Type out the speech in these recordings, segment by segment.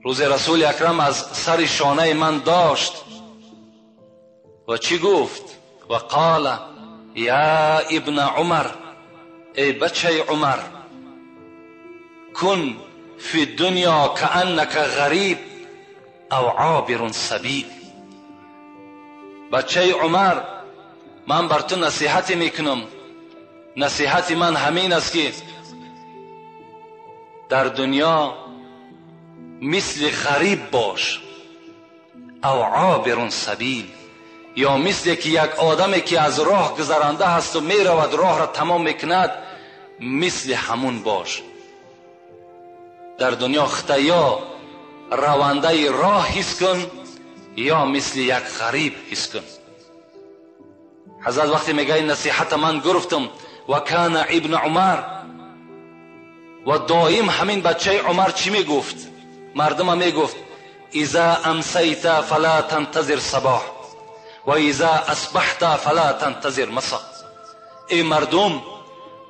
روز رسول اکرم از سر شانه من داشت و چی گفت؟ و قال یا ابن عمر، ای بچه عمر، کن فی الدنیا کأنک غریب او عابر سبیل. بچه عمر، من بر تو نصیحت میکنم. نصیحت من همین است که در دنیا مثل غریب باش، او عابر سبیل، یا مثل که یک آدمی که از راه گذرانده هست و میرود راه را تمام میکند، مثل همون باش. در دنیا خطا یا رونده راه حس کن یا مثل یک غریب حس کن. حضرت وقتی میگه این نصیحت من گرفتم، و کان ابن عمر، و دائم همین بچه عمر چی میگفت؟ مردم میگفت اذا امسیت فلا تنتظر صباح و اذا اصبحت فلا تنتظر مساء. ای مردم،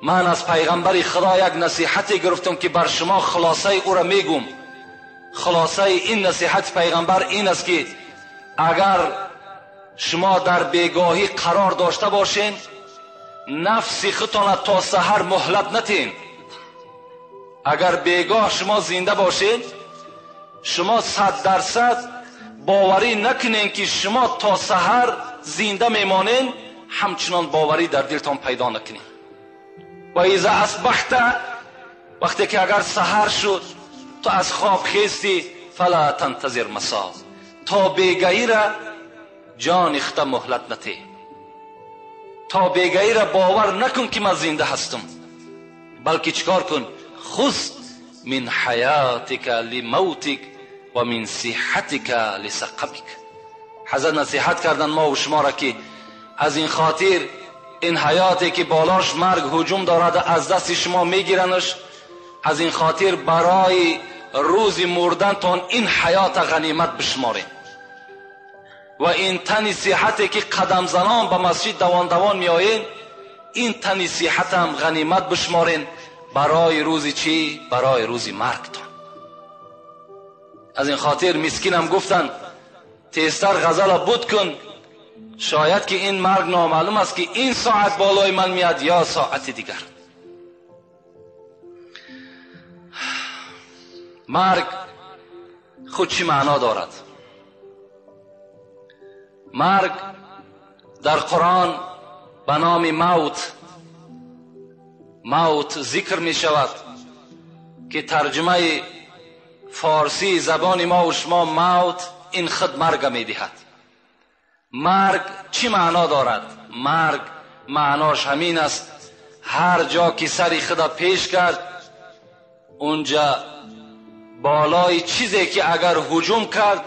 من از پیغمبر خدا یک نصیحتی گرفتم که بر شما خلاصه او را میگم. خلاصه این نصیحت پیغمبر این است که اگر شما در بیگاهی قرار داشته باشین، نفس خودتان تا سحر مهلت نتین. اگر بیگاه شما زنده باشین، شما 100% باوری نکنین که شما تا سحر زنده میمانین، همچنان باوری در دلتان پیدا نکنین. و اذا اصبحت، وقتی که اگر سحر شد تو از خواب خیستی، فلا تنتظر مساء، تا بیگهی را جان خود مهلت نته، تا بیگهی را باور نکن که من زنده هستم، بلکه چیکار کن؟ خذ من حیاتک لموتک و من صحتک لسقمک. حضرت نصیحت کردن ما و شما را که از این خاطر این حیاتی که بالاش مرگ هجوم دارد از دست شما میگیرنش، از این خاطر برای روز مردنتان این حیات غنیمت بشمارین و این تن صحتی که قدم زنان به مسجد دوان دوان میآیین، این تن صحت هم غنیمت بشمارین برای روز چی؟ برای روز مرگتان. از این خاطر مسکینم گفتن تیزتر غزل بود کن، شاید که این مرگ نامعلوم است که این ساعت بالای من میاد یا ساعت دیگر. مرگ خود چی معنا دارد؟ مرگ در قرآن به نام موت، موت ذکر می شود که ترجمه فارسی زبان ما و شما موت این خود مرگ می دهد. مرگ چی معنا دارد؟ مرگ معناش همین است، هر جا که سری خدا پیش کرد اونجا بالای چیزی که اگر هجوم کرد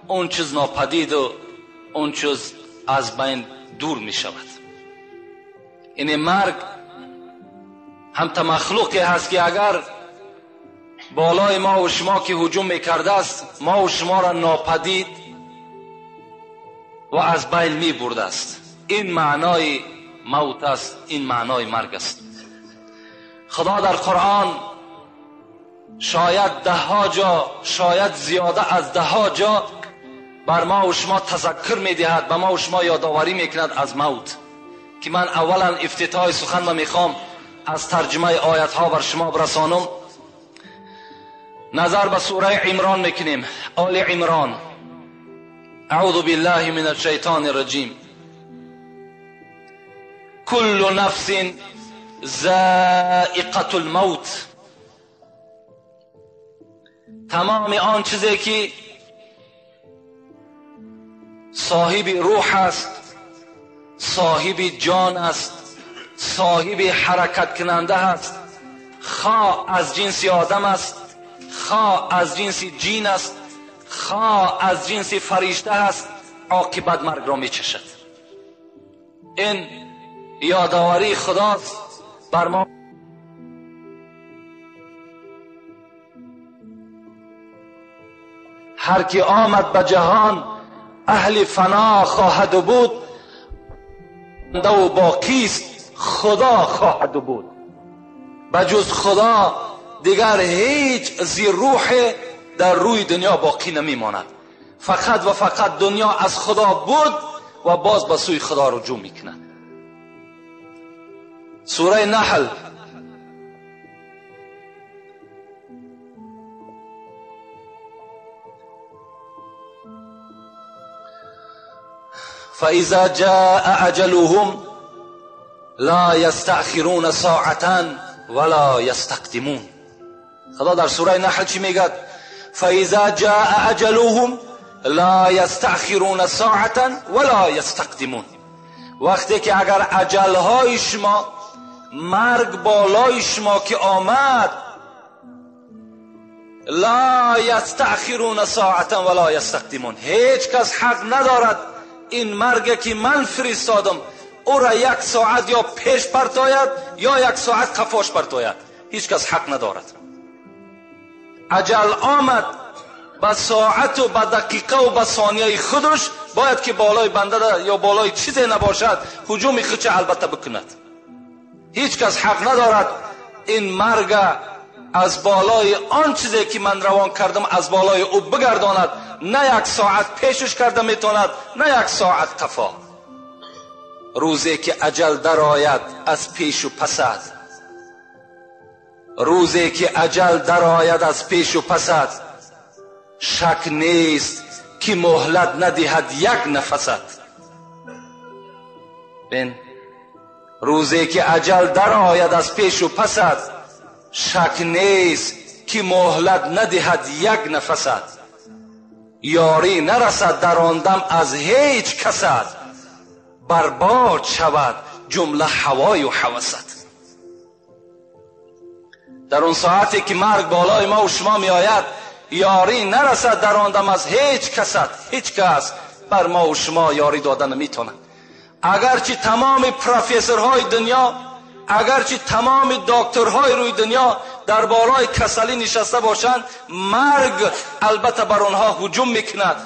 اون چیز ناپدید و اون چیز از بین دور می شود. این مرگ هم تا مخلوقی هست که اگر بالای ما و شما که هجوم میکرده است، ما و شما را ناپدید و از بین می برده است. این معنای موت است، این معنای مرگ است. خدا در قرآن شاید ده ها جا، شاید زیاده از ده ها جا بر ما و شما تذکر میدهد، به ما و شما یادآوری میکند از موت، که من اولا افتتاح سخن ما میخوام از ترجمه آیت ها بر شما برسانم. نظر به سوره عمران میکنیم، آل عمران. اعوذ بالله من الشیطان الرجیم. کل نفس ذائقة الموت. تمام آن چیزی که صاحب روح است، صاحب جان است، صاحب حرکت کننده است، خواه از جنس آدم است، خواه از جنس جین است، خواه از جنس فرشته است، عاقبت مرگ را می چشد. این یادآوری خداست بر ما. هر کی آمد به جهان اهل فنا خواهد بود، و باقی است. خدا خواهد بود. بجز خدا دیگر هیچ زیر روح در روی دنیا باقی نمیماند. فقط و فقط دنیا از خدا بود و باز به سوی خدا رجوع میکند. سوره نحل فإذا جاء أجلهم لا يستأخرون ساعة ولا يستقدمون. خدا در سوره نحل چی میگه؟ فإذا جاء أجلهم لا يستأخرون ساعة ولا يستقدمون. وقتی که اگر اجلهای شما، مرگ بالای شما که آمد، لا یستأخرون ساعة ولا یستقدمون، هیچ کس حق ندارد این مرگ که من فرستادم او را یک ساعت یا پیش پرتاید یا یک ساعت قفاش پرتاید. هیچ کس حق ندارد. اجل آمد به ساعت و به دقیقه و به ثانیه خودش باید که بالای بنده یا بالای چیزی نباشد هجوم خودش البته بکند. هیچ کس حق ندارد این مرگ از بالای آن چیزی که من روان کردم از بالای او بگرداند. نه یک ساعت پیشش کرده میتواند، نه یک ساعت قفا. روزی که اجل درآید از پیش و پسد، روزی که اجل درآید از پیش و پسد، شک نیست که مهلت ندهد یک نفست. بین روزی که اجل درآید از پیش و پسد، شک نیست که مهلت ندهد یک نفست. یاری نرسد در آن دم از هیچ کست، برباد شود جمله هوای و هوست. در اون ساعتی که مرگ بالای ما و شما می آید، یاری نرسد در آن دم از هیچ کست. هیچ کس بر ما و شما یاری دادن نمیتواند. اگرچه تمام پروفسورهای دنیا، اگرچه تمام دکترهای روی دنیا در بالای کسلی نشسته باشند، مرگ البته بر آنها هجوم میکند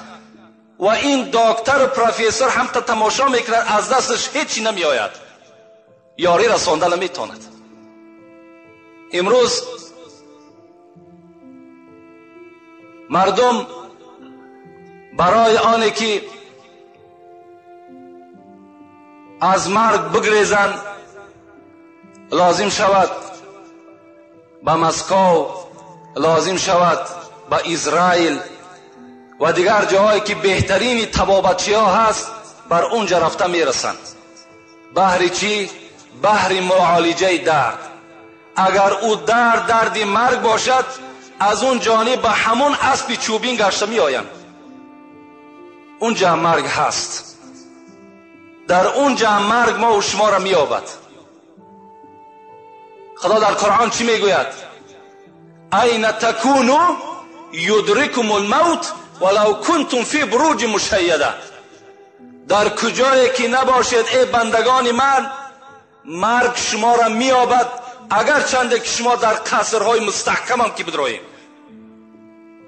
و این دکتر و پروفسور هم تا تماشا میکند، از دستش هیچی نمیآید، یاری رسانده نمیتواند. امروز مردم برای آنی که از مرگ بگریزند لازم شود به مسکو، لازم شود به اسرائیل و دیگر جاهایی که بهترین طبابتچی ها هست، بر اونجا رفته میرسند. بهر چی؟ بهر معالجه درد. اگر او درد درد مرگ باشد، از اون جانب به همون اسب چوبین گشته می آیند. اونجا مرگ هست، در اونجا مرگ ما و شما را می یابد. خدا در قرآن چی میگوید؟ این تکونو یدرکم الموت ولو کنتم فی بروج مشیده. در کجایی که نباشید ای بندگان من، مرگ شما را مییابد، اگر چنده که شما در قصرهای مستحکم هم که بدرویم.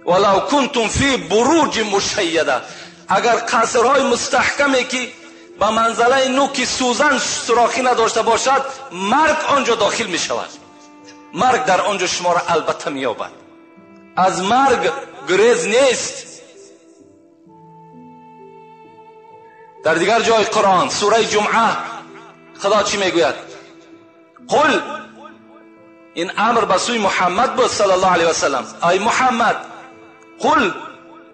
ولو کنتم فی بروج مشیده، اگر قصرهای مستحکمی که به منزله نوک سوزن سوراخی نداشته باشد، مرگ آنجا داخل می شود. مرگ در آنجا شما را البته می یابد. از مرگ گریز نیست. در دیگر جای قرآن سوره جمعه خدا چی میگوید؟ قل، این امر به سوی محمد بود صلی الله علیه و سلم، ای محمد قل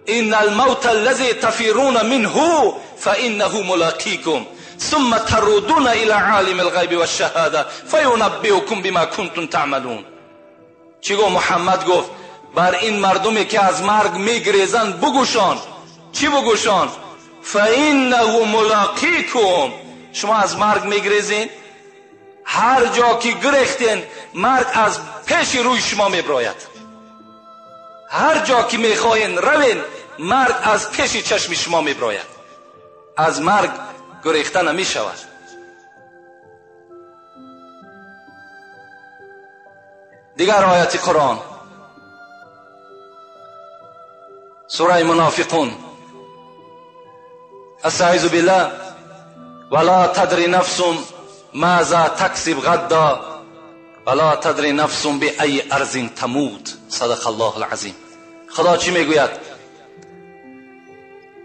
ان الموت الذي تفرون منه فانه ملاقيكم ثم تردون الى عالم الغیب والشهاده فینبئکم بما کنتم تعملون. چی گفت محمد؟ گفت بر این مردمی که از مرگ میگریزند بگوشان. چی بگوشان؟ فانه ملاقیکم. شما از مرگ میگریزین، هر جا که گریختین مرگ از پیش روی شما میبراید. هر جا که میخواین روین، مرگ از پیش چشم شما میبراید. از مرگ گریخته نمیشود. دیگر آیت قرآن سوره منافقون، استعیذ بالله، ولا تدری نفس ماذا تکسب غدا ولا تدری نفس بأی ارض تموت. صدق الله العظیم. خدا چی میگوید؟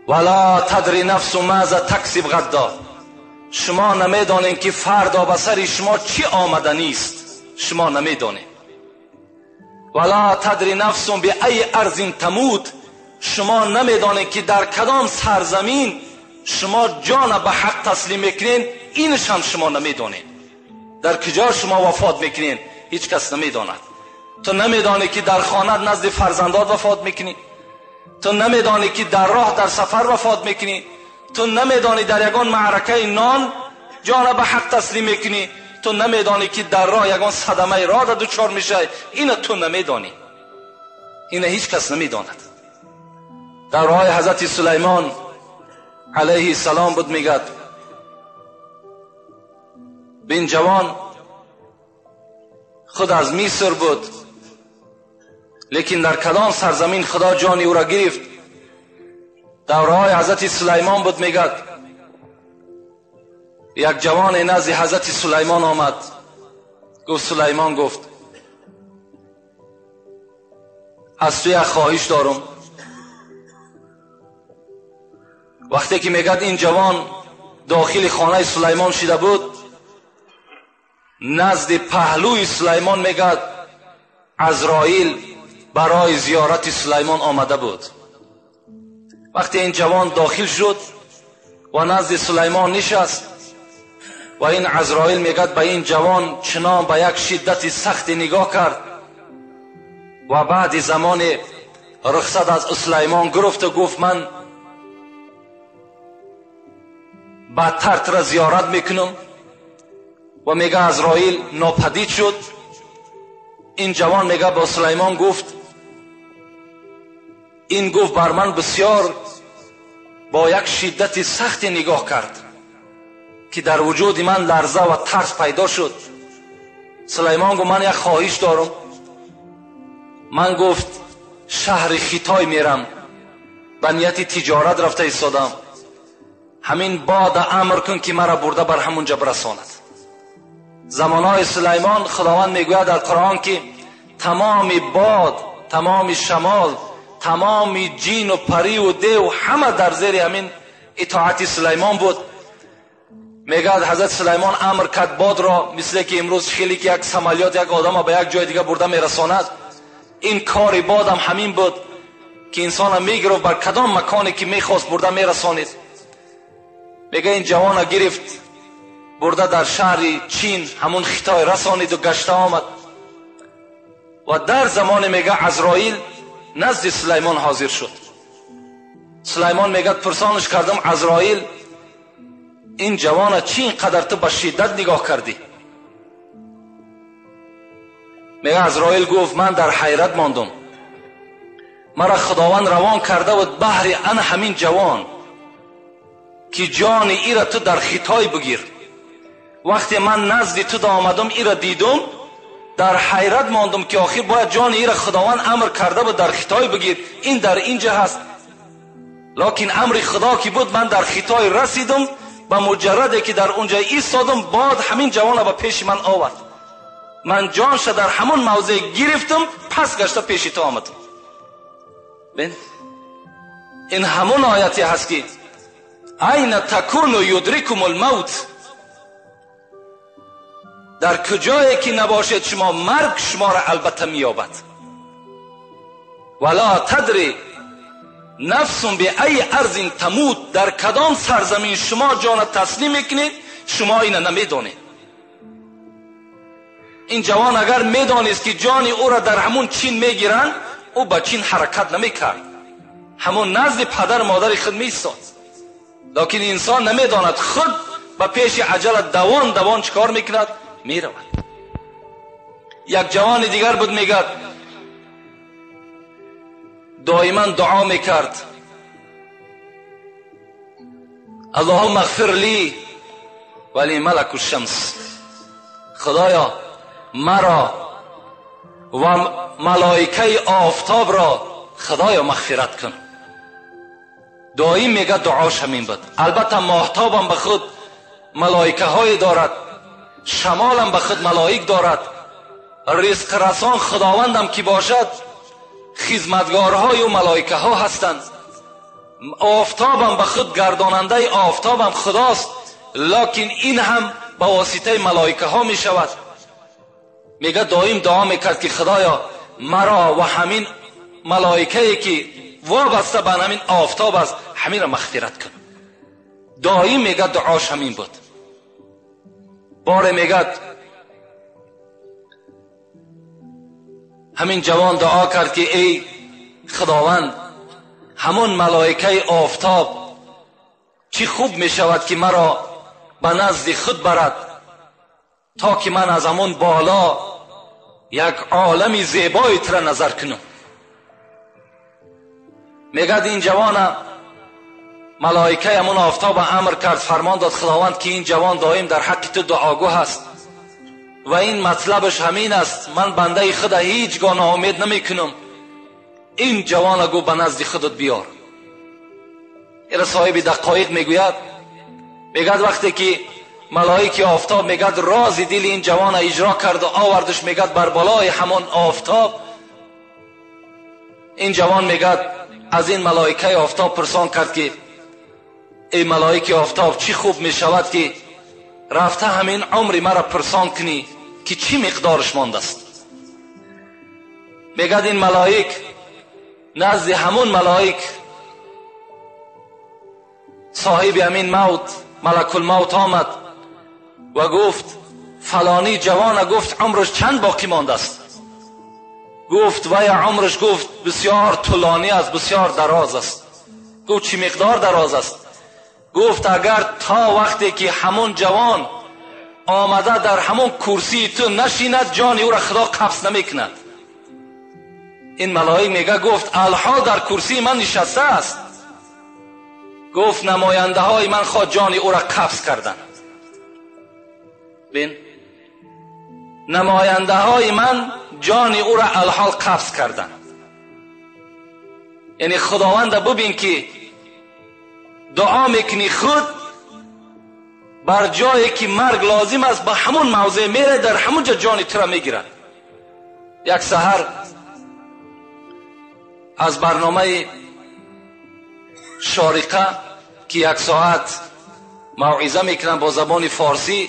ولا تدری نفس ماذا تکسب غدا. شما نمیدانید که فردا به سر شما چی آمدنی است، شما نمیدانید. ولا تدری نفس بأی ارض تموت. شما نمیدانید که در کدام سرزمین شما جان به حق تسلیم میکنین، اینش هم شما نمیدانید. در کجا شما وفات میکنین هیچ کس نمیداند. تو نمیدانی که در خانه نزد فرزندات وفات میکنی، تو نمیدانی که در راه در سفر وفات میکنی، تو نمیدانی در یگان معرکه نان جان به حق تسلیم میکنی، تو نمیدانی که در راه یگان صدمه راه را دچار میشه. اینو تو نمیدانی، اینو هیچ کس نمیداند. در راه حضرت سلیمان علیه السلام بود، میگد بین جوان خود از مصر بود، لیکن در کدام سرزمین خدا جان او را گرفت. در راه حضرت سلیمان بود، میگد یک جوان نزد حضرت سلیمان آمد. گفت سلیمان، گفت از تو یک خواهش دارم. وقتی که میگد این جوان داخل خانه سلیمان شده بود، نزد پهلوی سلیمان میگد عزرائیل برای زیارت سلیمان آمده بود. وقتی این جوان داخل شد و نزد سلیمان نشست و این عزرائیل میگد به این جوان چنان به یک شدت سخت نگاه کرد و بعد زمان رخصت از سلیمان گرفت و گفت من بدتر تو را زیارت میکنم. و میگه عزرائیل ناپدید شد. این جوان میگه با سلیمان گفت، این گفت بر من بسیار با یک شدت سخت نگاه کرد که در وجود من لرزه و ترس پیدا شد. سلیمان گفت من یک خواهش دارم. من گفت شهر خیتای میرم، به نیت تجارت رفته ایستادم، همین باد امر کن که مرا برده بر همونجا برساند. زمانهای سلیمان خداوند میگوید در قرآن که تمام باد، تمام شمال، تمام جین و پری و دیو همه در زیر همین اطاعت سلیمان بود. میگه حضرت سلیمان امر کرد باد را، مثل که امروز خیلی که یک سمالیات یک آدم به یک جای دیگه برده میرساند، این کار باد هم همین بود که انسان میگرفت بر کدام مکانی که میخواست برده میرسانید. میگه این جوان گرفت برده در شهر چین همون خطای رسانید و گشته آمد. و در زمان میگه عزرائیل نزد سلیمان حاضر شد. سلیمان میگه پرسانش کردم عزرائیل این جوان چی اینقدر تو با شدت نگاه کردی؟ میگه عزرائیل گفت من در حیرت ماندم، مرا خداوند روان کرده بود بهر ان همین جوان که جان ای را تو در خطای بگیر. وقتی من نزد تو آمدم ای را دیدم در حیرت ماندم که آخر باید جان ای را خداوند امر کرده بود در خطای بگیر، این در اینجا هست، لکن امر خدا که بود من در خطای رسیدم. به مجرده که در اونجا ایستادم باد همین جوان را به پیش من آورد، من جانش در همون موضع گرفتم، پس گشته پیش تو آمدم. بین این همون آیتی هست که این تکونو یدرکم الموت، در کجایی که نباشید شما مرگ شما را البته مییابد. ولا تدری نفس به ای ارض تموت، در کدام سرزمین شما جان تسلیم میکنید شما اینو نمیدانید. این جوان اگر میدانست که جان او را در همون چین میگیرند، او به چین حرکت نمیکرد، همون نزد پدر مادر خود میایستاد. لکن انسان نمیداند، خود به پیش عجله دوان دوان چکار میکند؟ میرود. یک جوان دیگر بود میگد دائما دعا میکرد اللهم اغفر لی ولی ملک الشمس، خدایا مرا و ملائکه آفتاب را خدایا مغفرت کن. دائم میگه دعاش همین بود. البته ماهتابم به خود ملائکه های دارد، Шамолам ба худ малоик дорад, ризқрасон худовандам ки бошад, хизматгорҳою малоикаҳо ҳастанд. Офтобам ба худ гардонандаи офтобам худост, лекин ин ҳам ба воситаи малоикаҳо мешавад. Мега доим дуо мекард ки худоё маро ва ҳамин малоикае ки вобаста ба ҳамин офтоб аст, ҳаминро мағфират кун. Доим мега дуош ҳамин буд. Боре мегад ҳамин ҷавон дуо кард ки эй худованд, ҳамон малоикаи офтоб чӣ хуб мешавад ки маро ба назди худ барад, то ки ман аз ҳамон боло як олами зебои тура назар кунам. Мегад ин ҷавона малоикаи ҳамон офтоб амр кард, фармон дод худованд ки ин ҷавон доим дар ҳаққи ту дуогӯ ҳаст ва ин матлабаш ҳамин аст, ман бандаи худа ҳеҷ гоҳ ноумед намекунам, ин ҷавона гӯ ба назди худат биёр. Ира соҳиби дақоиқ мегӯяд, мегӯяд вақте ки малоики офтоб мегӯяд рози дили ин ҷавона иҷро карду овардаш, мегӯяд бар болои ҳамон офтоб, ин ҷавон мегӯяд аз ин малоикаи офтоб пурсон кард ки эй малоики офтоб, чӣ хуб мешавад ки рафта ҳамин умри маро пурсон кунӣ ки чӣ миқдораш мондааст. Мегӯяд ин малоик назди ҳамон малоик соҳиби ҳамин мавт, малакулмавт омад ва гуфт фалонӣ ҷавона, гуфт умраш чанд боқӣ мондааст? Гуфт вая умраш, гуфт бисёр тӯлонӣ аст, бисёр дароз аст. Гуфт чӣ миқдор дароз аст? Гуфт агар то вақте ки ҳамон ҷавон омада дар ҳамон курсии ту нашинад, ҷони ӯро худо қабз намекунад. Ин малоик мега гуфт алҳол дар курсии ман нишаста аст. Гуфт намояндаҳои ман хоҳ ҷони ӯро қабз карданд. Бин, намояндаҳои ман ҷони ӯро алҳол қабз карданд. Яъне худованда бубин ки дуо мекунӣ худ бар ҷое ки марг лозим аст, ба ҳамон мавзеъ мере, дар ҳамон ҷо ҷони туро мегирад. Як саҳар аз барномаи Шориқа ки як соат мавъиза мекунанд бо забони форсӣ,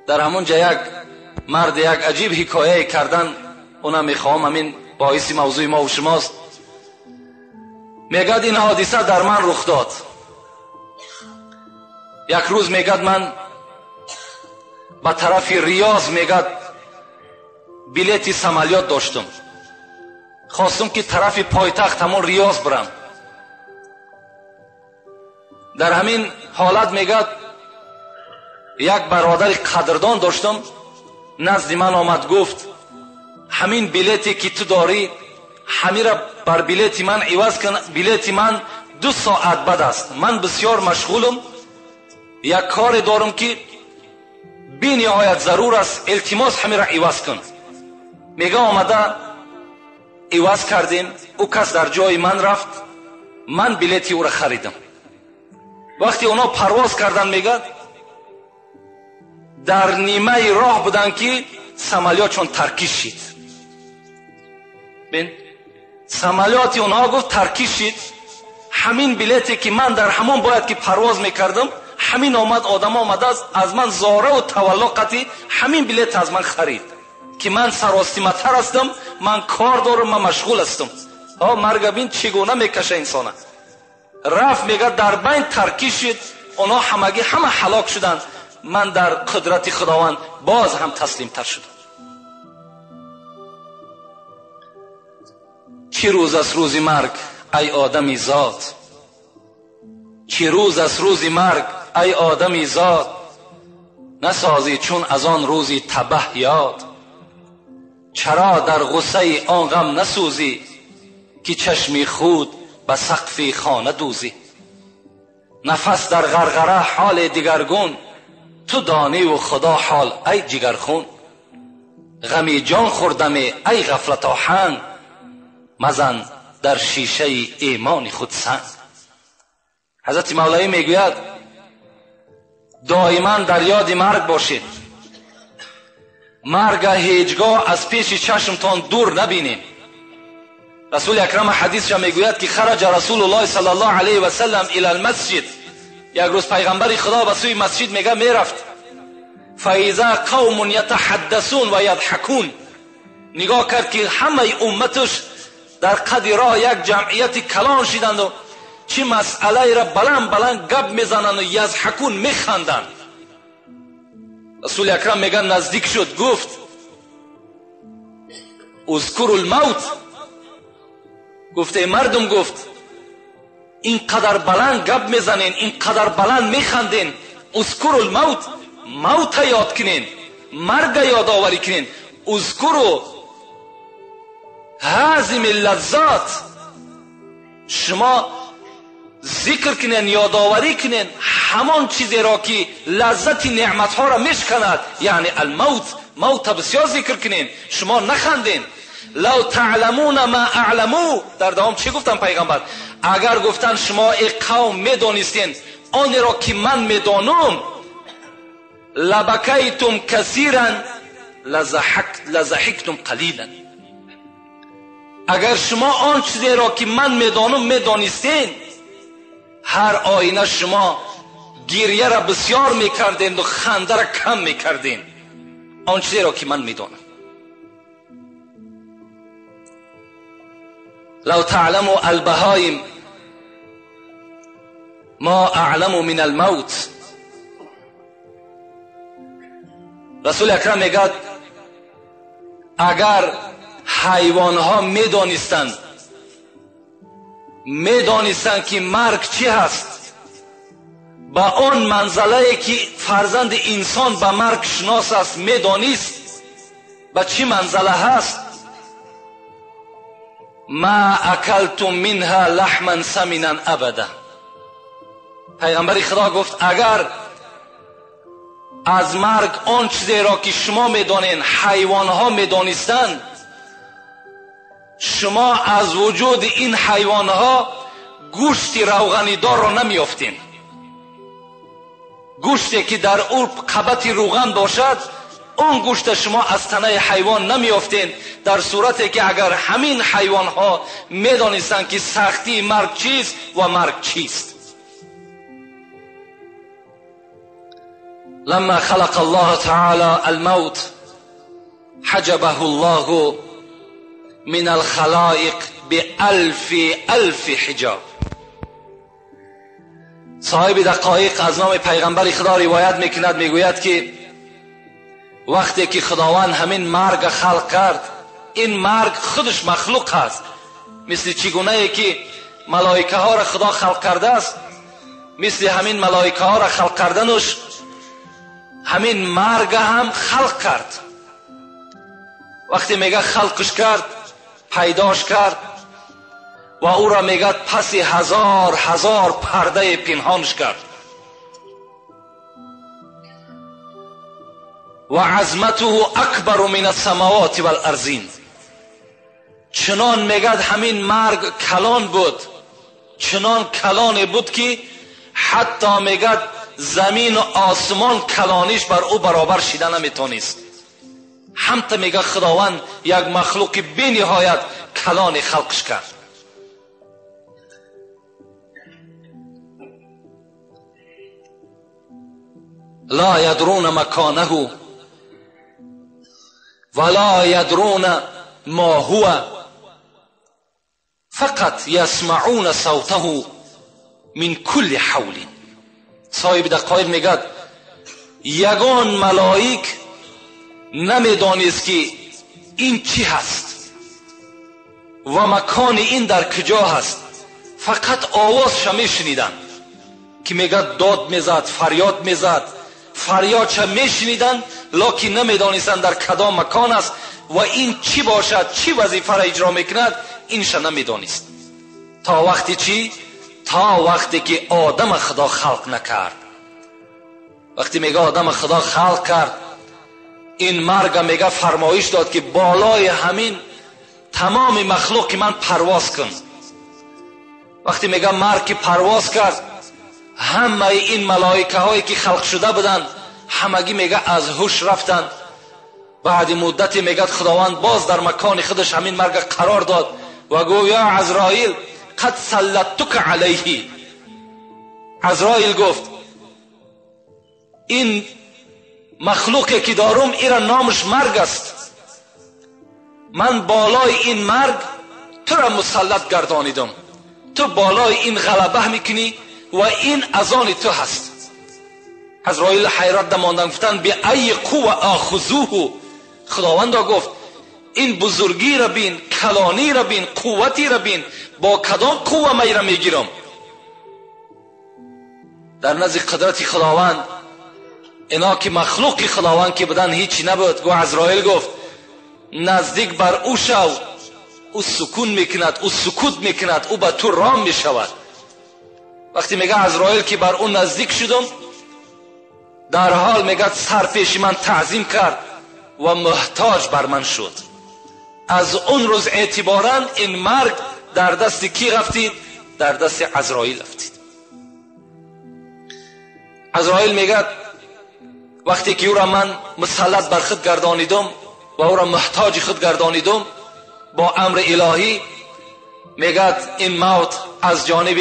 дар ҳамон ҷо як мард як аҷиб ҳикояе кардан, онам мехоҳам ҳамин боиси мавзӯи мо ва шумост. Мегӯяд ин ҳодиса дар ман рух дод. Як рӯз мегӯяд ман ба тарафи Риёз мегӯяд билети самолёт доштум, хостум ки тарафи пойтахт ҳамон Риёз бирам. Дар ҳамин ҳолат мегӯяд як бародари қадрдон доштум, назди ман омад, гуфт ҳамин билете ки ту дорӣ ҳамира бар билети ман иваз кун, билети ман 2 соат баъд аст, ман бисёр машғулам, як коре дорам ки бениҳоят зарур аст, илтимос ҳамира иваз кун. Мега омада иваз кардем, ӯ кас дар ҷои ман рафт, ман билети ӯро харидам. Вақте онҳо парвоз карданд, мегӯяд дар нимаи роҳ буданд ки самолётшон таркиш шид. Бин, самолёти онҳо гуфт таркиш шид, ҳамин билете ки ман дар ҳамон бояд ки парвоз мекардам, ҳамин омад одам омадааст аз ман зораву тавалло қатӣ ҳамин билет аз ман харид ки ман саростиматар ҳастам, ман кор дорам, ман машғул ҳастам. Ҳо марга бин чӣ гуна мекаша инсона. Рафт мегӯяд дар байн таркиш шид, онҳо ҳамагӣ ҳама ҳалок шуданд, ман дар қудрати худованд боз ҳам таслимтар шудам. Чӣ рӯз аст рӯзи марг ай одами зод, чӣ рӯз аст рӯзи марг ай одами зод, насозӣ чун аз он рӯзи табаҳ ёд. Чаро дар ғуссаи он ғам насӯзӣ, ки чашми худ ба сақфи хона дӯзӣ. Нафас дар ғарғара ҳоли дигаргун, ту дониву худо ҳол ай ҷигархун. Ғами ҷон хӯрдаме ай ғафлат оҳанг, мазан дар шишаи имони худ санг. Ҳазрати Мавлавӣ мегӯяд доиман дар ёди марг бошед. Марг ҳеҷгоҳ аз пеши чашмтон дур набинед. Расули акрам ҳадисша мегӯяд ки خرج رسول الله صلی الله علیه و سلم الی المسجد. یک روز پیغمبر خدا به سوی مسجد میگه میرفت. فاذا قوم یتحدثون و یضحکون. نگاه کرد که همه امتش در قد راه یک جمعیت کلان شدند و چه مسئله را بلند بلند گپ میزنند و یضحکون میخندند. رسول اکرم میگه نزدیک شد، گفت اذکروا الموت. گفت ای مردم، گفت اینقدر بلند گپ میزنین، اینقدر بلند میخندین، اذکروا الموت، موت یاد کنین، مرگ یادآوری کنین. اذکروا هاضم اللذات، شما ذکر کنین، یادآوری کنین همان چیزی را که لذت نعمتها را میشکند، یعنی الموت. موت بسیار ذکر کنین، شما نخندین. لو تعلمون ما اعلمو. در دوام چی گفتن پیغمبر؟ اگر گفتن شما ای قوم میدانستین آن را که من میدانم، لبکیتم کثیرا لضحکتم قلیلا. اگر شما آن چیزی را که من میدانم میدانستین، هر آینه شما گریه را بسیار میکردین و خنده را کم میکردین. آن چیزی را که من میدانم. لو تعلم البهایم ما اعلم من الموت. رسول اکرم میگه اگر حیوانها میدانستند که مرگ چی هست، با آن منزله که فرزند انسان به مرگ شناس است میدانست به چی منزله هست، ما اکلتم منها لحما سمنا ابدا. پیغمبر خدا گفت اگر از مرگ آن چیزی را که شما میدانین حیوانها میدانستند، شما از وجود این حیوانها گوشت روغنی دار را نمیافتین. گوشتی که در او قبط روغن باشد، اون گوشت شما از تنه حیوان نمیافتین، در صورتی که اگر همین حیوانها میدانستند که سختی مرگ چیست و مرگ چیست. لما خلق الله تعالی الموت حجبه الله من الخلائق بألف ألف حجاب. صاحب دقایق از نام پیغمبر خدا روایت میکند، میگوید که وقتی که خداوند همین مرگ خلق کرد، این مرگ خودش مخلوق هست، مثل چگونه ای که ملائکه ها را خدا خلق کرده است، مثل همین ملائکه ها را خلق کردنش همین مرگ هم خلق کرد. وقتی میگه خلقش کرد، پیداش کرد و او را میگه پس هزار هزار پرده پنهانش کرد. و عظمته اکبر من السماوات والارضین. چنان میگه همین مرگ کلان بود، چنان کلان بود که حتی میگه زمین و آسمان کلانیش بر او برابر شیده نمیتونست. همتا میگه خداوند یک مخلوق بی نهایت کلان خلقش کرد. لا یدرون مکانه ولا یدرون ما هو فقط یسمعون صوته من کل حول. صاحب دقایق میگه یگان ملائک نمیدانست که این چی هست و مکان این در کجا هست، فقط آوازش میشنیدن که میگه داد میزد، فریاد میزد، فریادش میشنیدن، لکن نمیدانستند در کدام مکان است و این چی باشد، چی وظیفه را اجرا میکند، اینش نمیدانست. تا وقتی چی؟ تا وقتی که آدم خدا خلق نکرد. وقتی میگه آدم خدا خلق کرد، این مرگ میگه فرمایش داد که بالای همین تمام مخلوق من پرواز کن. وقتی میگه مرگ که پرواز کرد، همه این ملائکه هایی که خلق شده بودند همگی میگه از هوش رفتند بعد مدتی میگد خداوند باز در مکان خودش همین مرگ قرار داد و گفت یا عزرائیل قد سلطتک علیه. عزرائیل گفت این مخلوقی که دارم ایرا نامش مرگ است، من بالای این مرگ تو را مسلط گردانیدم، تو بالای این غلبه میکنی و این از آن تو هست. عزرائیل حیرت ماندن، گفتن به ای قوه آخذوه. خداوند گفت این بزرگی را بین، کلانی را بین، قوتی را بین، با کدام قوه من را میگیرم؟ در نزد قدرت خداوند اینا که مخلوق خداوند که بدن هیچی نبود. گو عزرائیل گفت نزدیک بر او شو، او سکون میکند، او سکوت میکند، او به تو رام میشود. وقتی میگه عزرائیل که بر او نزدیک شدم، در حال میگه سر پیش من تعظیم کرد و محتاج بر من شد. از اون روز اعتبارا این مرگ در دست کی رفتید؟ در دست عزرائیل رفتید. عزرائیل میگه وقتی که او را من مسلط بر خود گردانیدم و او را محتاج خود گردانیدم با امر الهی، میگه این موت از جانب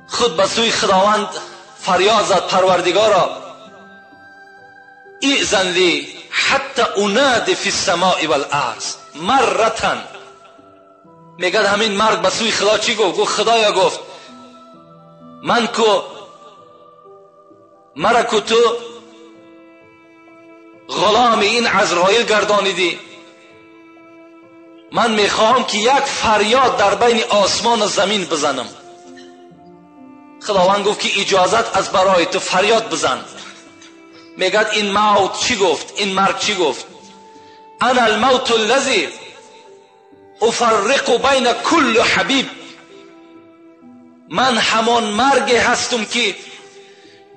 خود به سوی خداوند فریاد زد، پروردگارا ایذن لی حتی انادی فی السماء والارض مرة. میگه همین مرگ به سوی خدا چی گفت؟ گفت خدایا، گفت من کو مرا کو تو غلام این عزرائیل گردانیدی، من میخواهم که یک فریاد در بین آسمان و زمین بزنم. خداوند گفت که اجازت از برای تو، فریاد بزن. میگد این موت چی گفت؟ این مرگ چی گفت؟ انا الموت الذی افرق بین کل حبیب. من همان مرگ هستم که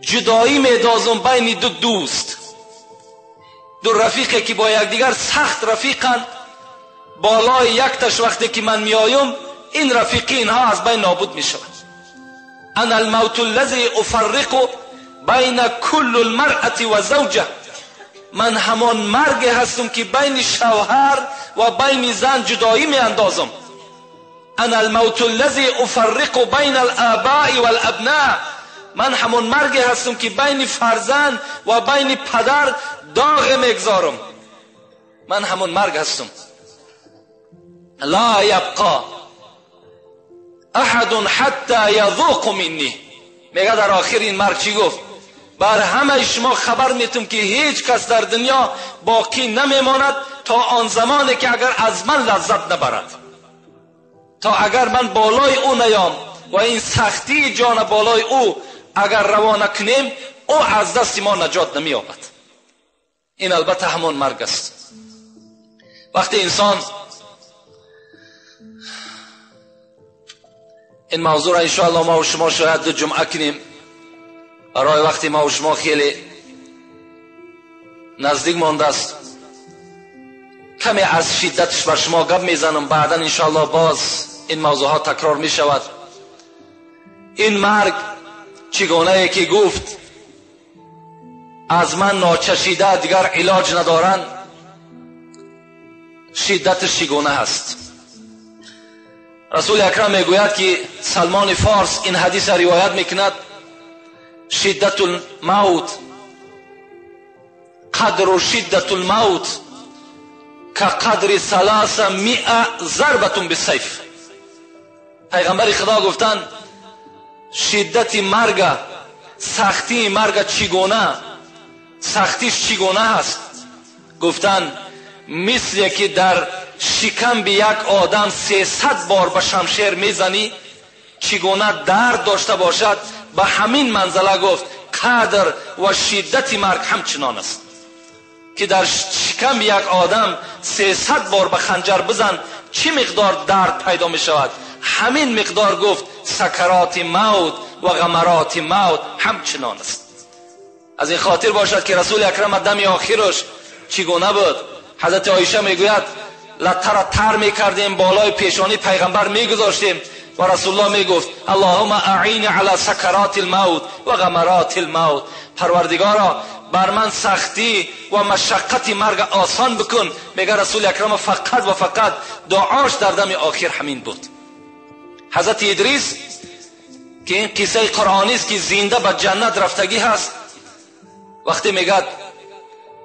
جدایی میدازم بین دو دوست، دو رفیقی که با یکدیگر سخت رفیقند. بالای یک تش وقتی که من میایم این رفیقی اینها از بین نابود میشود. انا الموت الذی افرق بین کل المرأة و زوجه. من همان مرگ هستم که بین شوهر و بین زن جدایی می اندازم. انا الموت الذی افرق بین الآباء والابناء. من همان مرگ هستم که بین فرزند و بین پدر داغ میگذارم. من همان مرگ هستم. لا یبقى احد حتی یذوق منی. میگه در آخر این مرگ چی گفت؟ بر همه شما خبر میتم که هیچ کس در دنیا باقی نمیماند تا آن زمانی که اگر از من لذت نبرد، تا اگر من بالای او نیام و این سختی جان بالای او اگر روانه کنیم، او از دست ما نجات نمییابد. این البته همان مرگ است. وقتی انسان این موضوع را انشاءالله ما و شما شاید دو جمعه کنیم، برای وقتی ما و شما خیلی نزدیک مانده است، کمی از شدتش بر شما گپ میزنم، بعدا انشاءالله باز این موضوعها تکرار می شود. این مرگ چگونه که گفت از من ناچشیده دیگر علاج ندارن، شدتش چگونه هست؟ رسول اکرم میگوید که سلمان فارس این حدیث را روایت میکند، شدت الموت قدر شدت الموت که قدر 300 ضربة بالسیف. پیغمبر خدا گفتند شدت مرگ، سختی مرگ چگونه، سختیش چگونه هست؟ گفتند مثل که در شکم به یک آدم 300 بار به شمشیر میزنی چگونه درد داشته باشد، به همین منزله گفت قدر و شدت مرگ همچنان است که در شکم یک آدم 300 بار به خنجر بزن چی مقدار درد پیدا می شود، همین مقدار گفت سکرات موت و غمرات موت همچنان است. از این خاطر باشد که رسول اکرم دم آخرش چگونه بود؟ حضرت عایشه میگوید لته را تر میکردیم بالای پیشانی پیغمبر میگذاشتیم و رسول الله میگفت اللهم اعین علی سکرات الموت و غمرات الموت. پروردگارا بر من سختی و مشقت مرگ آسان بکن. میگه رسول اکرم فقط و فقط دعاش در دم آخر همین بود. حضرت ادریس که این قصه قرآنی است که زنده به جنت رفتگی هست، وقتی میگه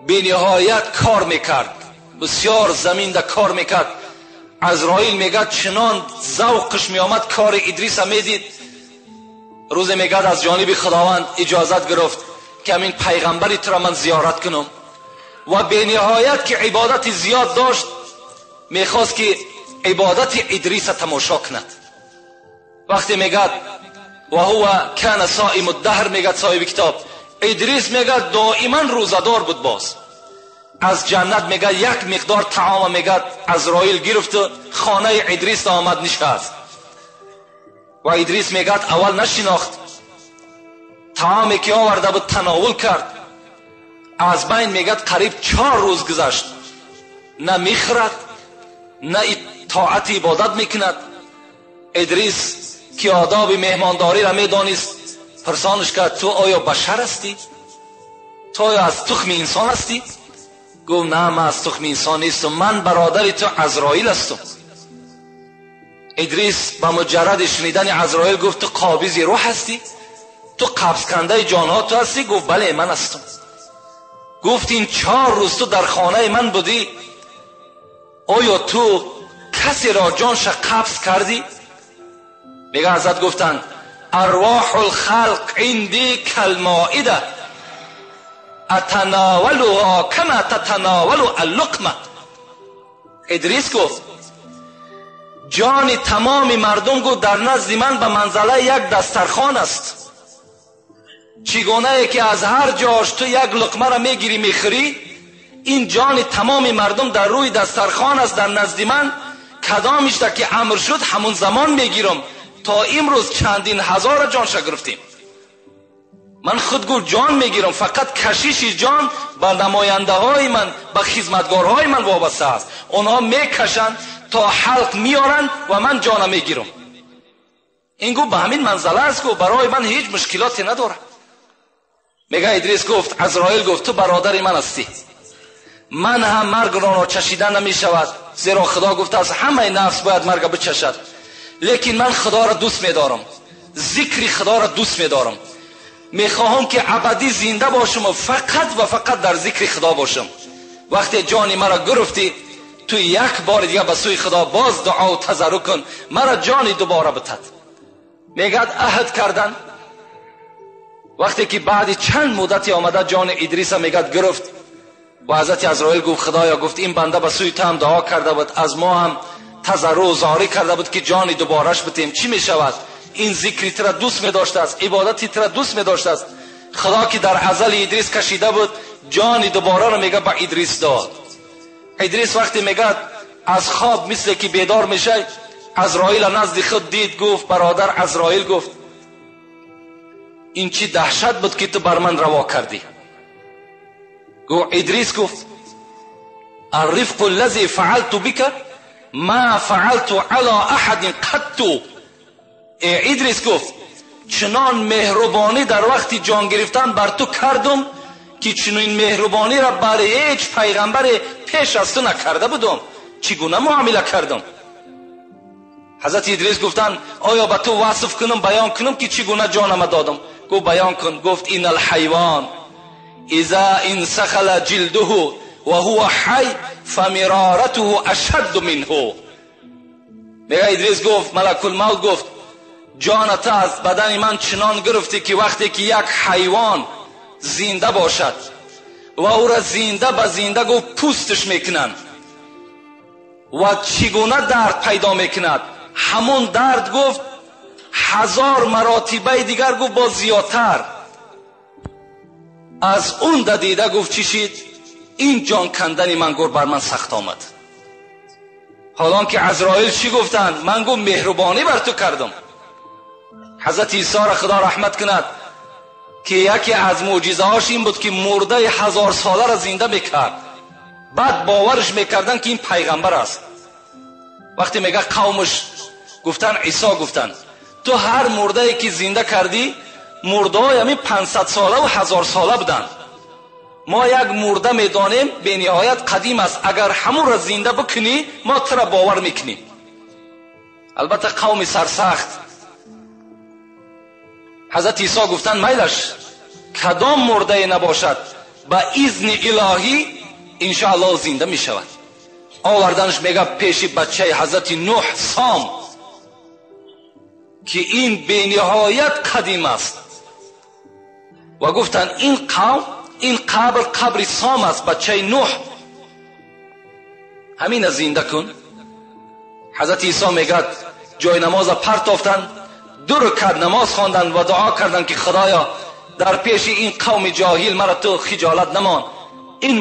بی نهایت کار میکرد، بسیار زمین ده کار میکرد. عزرائیل میگه چنان ذوقش میآمد کار ادریس میدید. روز میگه از جانب خداوند اجازت گرفت که همین پیغمبری تو را من زیارت کنم و به نهایت که عبادت زیاد داشت میخواست که عبادت ادریس تماشا کند. وقتی میگه و هو کان صائم الدهر، میگه صاحب کتاب ادریس میگه دائما روزه‌دار بود. باز از جنت میگه یک مقدار طعام میگه عزرائیل گرفت، خانه ادریس آمد نشست و ادریس میگه اول نشناخت، طعامی که آورده بود تناول کرد. از بین میگه قریب 4 روز گذشت، نه میخورد نه طاعت عبادت میکند. ادریس که آداب مهمانداری را میدانست پرسانش کرد تو آیا بشر هستی؟ تو آیا از تخم انسان هستی؟ گفت نه، من از تخم انسان نیستم، من برادر تو عزرائیل هستم. ادریس با مجرد شنیدن عزرائیل گفت تو قابض روح هستی؟ تو قبض کنده جانها تو هستی؟ گفت بله من هستم. گفت این 4 روز تو در خانه من بودی، آیا تو کسی را جانش قبض کردی؟ میگه حضرت گفتند ارواح الخلق عندی کالمائده اتناولها کما تتناول اللقمه. ادریس گفت جان تمام مردم گفت در نزد من به منزله یک دسترخوان است. چگونه که از هر جاش تو یک لقمه را میگیری میخوری، این جان تمام مردم در روی دسترخوان است در نزد من. کدامش که امر شد همون زمان میگیرم. تا امروز چندین هزار جانش گرفتیم. من خود گفت جان میگیرم، فقط کشش جان به نماینده های من، به خدمتگارهای من وابسته است. آنها میکشند تا حلق میارن و من جانم میگیرم. این گفت به همین منزله است، گفت برای من هیچ مشکلاتی نداره. میگه ادریس گفت عزرائیل گفت تو برادر من هستی، من هم مرگ را چشیدن نمیشود، زیرا خدا گفته از همه نفس باید مرگ بچشد، لیکن من خدا را دوست میدارم، ذکر خدا را دوست میدارم، میخواهم که ابدی زنده باشم و فقط و فقط در ذکر خدا باشم. وقتی جان مرا گرفتی تو یک بار دیگه به سوی خدا باز دعا و تضرع کن، مرا جانی دوباره بتد. میگه عهد کردن. وقتی که بعد چند مدتی آمده جان ادریس میگه گرفت و حضرت عزرائیل گفت خدایا، گفت این بنده به سوی تو هم دعا کرده بود، از ما هم تضرع و زاری کرده بود که جانی دوبارهش بتیم، چی میشود؟ این ذکری تر دوست می داشته است، عبادتی تر دوست می داشته است. خدا که در ازل ادریس کشیده بود جانی دوباره رو میگه به ادریس داد. ادریس وقتی میگه از خواب مثل که بیدار میشه، عزرائیل نزد خود دید، گفت برادر عزرائیل، گفت این چی دهشت بود که تو بر من روا کردی؟ گفت ادریس گفت الرفق الذي فعلت بك ما فعلت على احد قط. ادریس گفت چنان مهربانی در وقتی جان گرفتن بر تو کردم که چنین مهربانی را بر هیچ پیغمبر پیش از تو نکرده بودم، چگونه معامله کردم؟ حضرت ادریس گفتن آیا به تو وصف کنم، بیان کنم که چگونه جانم دادم؟ گفت بیان کن. گفت این الحیوان اذا انسخل جلده و هو حی فمرارته اشد منه. میگه ادریس گفت ملک الموت گفت جانت از بدن من چنان گرفتی که وقتی که یک حیوان زنده باشد و او را زنده به زنده گفت پوستش میکنند و چگونه درد پیدا میکند، همون درد گفت 1000 مراتبه دیگر گفت با زیادتر از اون دیده گفت چی شد؟ این جان کندن من گفت بر من سخت آمد. حالان که عزرائیل چی گفتن؟ من گفت مهربانی بر تو کردم. حضرت عیسی را خدا رحمت کند که یکی از معجزه هاش این بود که مرده 1000 ساله را زنده میکرد. بعد باورش میکردن که این پیغمبر است. وقتی میگه قومش گفتن عیسی گفتن تو هر مرده که زنده کردی مرده های همین 500 ساله و 1000 ساله بودن، Мо як мурда медонем, бениҳоят қадим аст, агар ҳамонро зинда бикунӣ, мо тура бовар мекунем. Албатта қавми сарсахт. Ҳазрати Исо гуфтанд: майлаш, кадом мурдае набошад, ба изни илоҳӣ иншоаллоҳ зинда мешавад. Оварданаш мега пеши бачаи ҳазрати Нуҳ Сом, ки ин бениҳоят қадим аст, ва гуфтанд: ин қавм, ин қабр қабри Сом аст, бачаи Нуҳ, ҳамина зинда кун. Ҳазрати Исо мегӯяд: ҷои намоза партофтанд, ду ракат намоз хонданд ва дуо карданд, ки Худоё, дар пеши ин қавми ҷоҳил маро ту хиҷолат намон. Ин